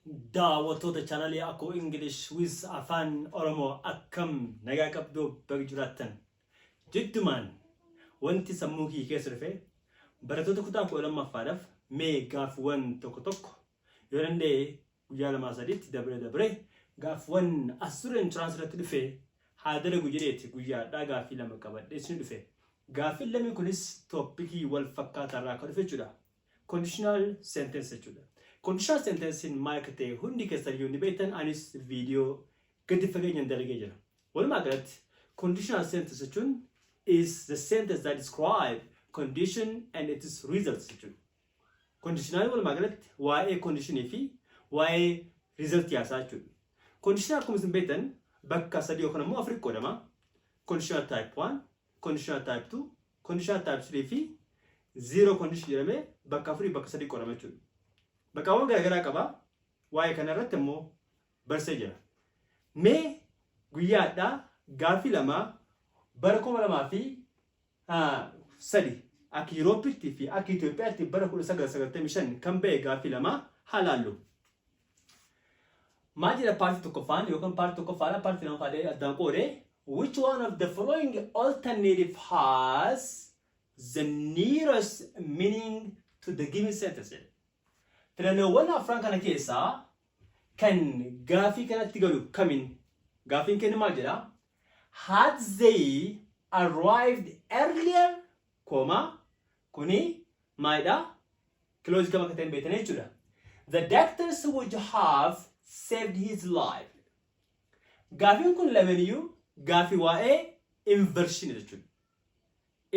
Daawwattoota chaanalii Akkoo English with Afaan Oromoo, akkam nagaa qabduu? Baga jiraattan. Jiddumaan wanti sammuu kiyya keessa dhufe, barattoota kutaa 12ffaadhaaf mee gaaffiiwwan tokko tokko yoo danda'e guyyaa lamaa sadiitti dabre dabre gaaffiiwwan as dura entrance irratti dhufe haa dalagu jedheeti guyyaadhaa gaaffii lama qabadhee isin dhufe. Gaaffiin lamni kunis topicii wal fakkaataa irraa akka dhufe jechuudha. Conditional sentence jechuudha. Conditional sentencein maal akka ta'e hundi keessan iyyuu ni beektan, anis viidiyoo gadi fageenyaan dalagee jira. Walumaa galatti conditional sentence jechuun is the sentence that describe condition and its results jechuudha. Conditional walumaa galatti waa'ee conditionii fi waa'ee result yaasaa jechuudha. Conditional akkuma isin beektan bakka sadii yookaan immoo afurii qoodama. Conditional type 1, conditional type 2, conditional type 3 fi zero condition jedhamee bakka afurii bakka sadii qoodama jechuudha. Bakkaawwan garaagaraa qaba. Waa'ee kana irratti immoo barsee jira. Mee guyyaadhaa gaaffii lama bara 2003 akka Yuurooppiitti fi akka Itoophiyaatti bara 1995 kan ba'e gaaffii lama haa laallu. Maal jedha partii tokkoffaan yookaan partii tokkoffaadha, partii lamaffaadha addaan qoode? Which one of the following alternative has the nearest meaning to the given sentence jedhe. Filannoowwan afran kana keessaa kan gaafii kanatti galu kamin? Gaafiin kennu maal jedha? "Had they arrived earlier," comma, kuni maalidha? Clause kam akka ta'e hin beektan jechuudha. "The doctors would have saved his life." Gaafiin kun lamaniyyuu gaafii waa'ee inversion jechuudha.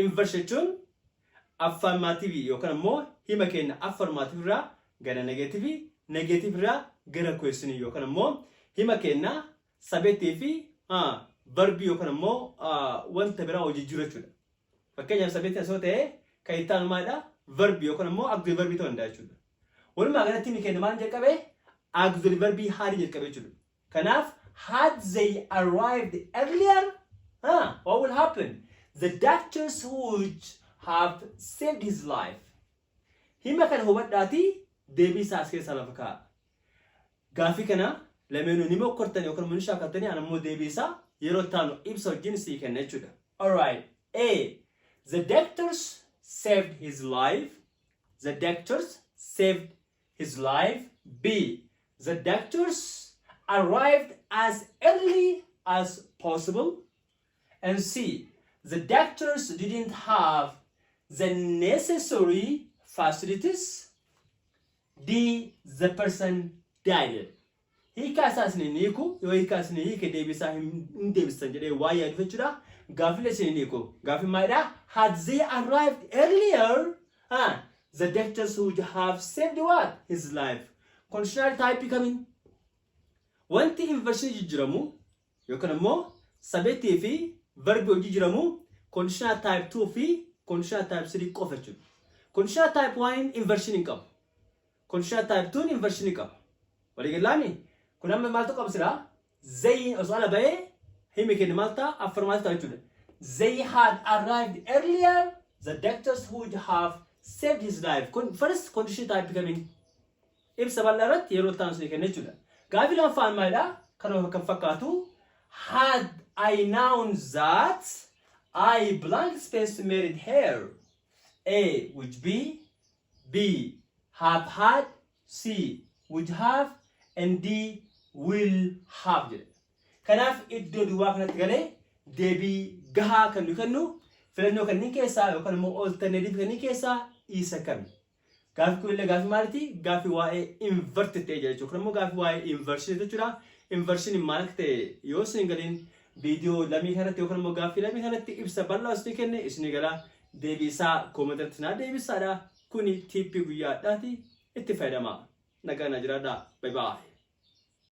Inversion jechuun affirmative yookaan immoo hima keenya affirmative irraa gara negative, negative irraa gara question yookaan immoo hima keenya subjectii fi verbii yookaan immoo wanta biraa hojii jiru jechuudha. Fakkeenyaaf, subjectiin asoo ta'e kan itti aanu maalidha? Verbii yookaan immoo auxiliary verbii ta'uu danda'a jechuudha. Walumaa galatti himi keenya maal jalqabe? Auxiliary verbii hadii jalqabe jechuudha. Kanaaf, "had they arrived earlier," what will happen? "The doctors would have saved his life." Hima kana hubadhaatii deebii isaa as keessaa lafa kaa'a. Gaaffii kana lameenuu ni mokkortan yookaan immoo ni shaakaltanii, ani immoo deebii isaa yeroo taanu ibsa wajjin sii kenna jechuudha. Alright. A. The doctors saved his life. The doctors saved his life. B. The doctors arrived as early as possible. And C. The doctors didn't have the necessary facilities. D. The person died. Hiikaa isaa isin hin hiiku, yoo hiikaa isin hiike deebisaa hin deebisan jedhee waa yaadu jechuudha. Gaaffilee isin hin hiiku. Gaaffiin maalidha? "Had they arrived earlier, the doctors would have saved" what? "His life." Conditional type kamiin? Wanti inversion jijjiiramu yookaan immoo subjectii fi verbii hojii jijjiiramu conditional type 2 fi conditional type 3 qofa jechuudha. Conditional type 1 inversion hin qabu. Conditional type 2 inversion hin qabu. Waliigalaami? Kun amma maaltu qaba silaa? They osoo ala bahee himi kennu maal ta'a? Affirmative ta'a jechuudha. "They had arrived earlier, the doctors would have saved his life." Kun first condition type kamiin? Ibsa bal'aa irratti yeroo ta'an sun kenna jechuudha. Gaaffii lammaffaan maalidha? Kanuma kan fakkaatu, "Had I known that, I blank space married her." A, would be, B, have had, C, would have and D, will have jedhe. Kanaaf iddoo duwwaa kanatti galee deebii gahaa kan nu kennu filannoo kanneen keessaa yookaan immoo alternative kanneen keessaa isa kami? Gaaffii kun illee gaaffii maaliiti? Gaaffii waa'ee inverted ta'e jira jechuudha. Kun immoo gaaffii waa'ee inversion jechuudha. Inversion maal akka ta'e yoo isin galiin, viidiyoo lamii kanatti yookaan immoo gaaffii lamii kanatti ibsa bal'aa isin kenne isin gala, deebii isaa commentitti naa deebisaadha. Kuni tipii guyyaadhaati, itti fayyadamaa. Nagaan na jiraadhaa. Bye bye.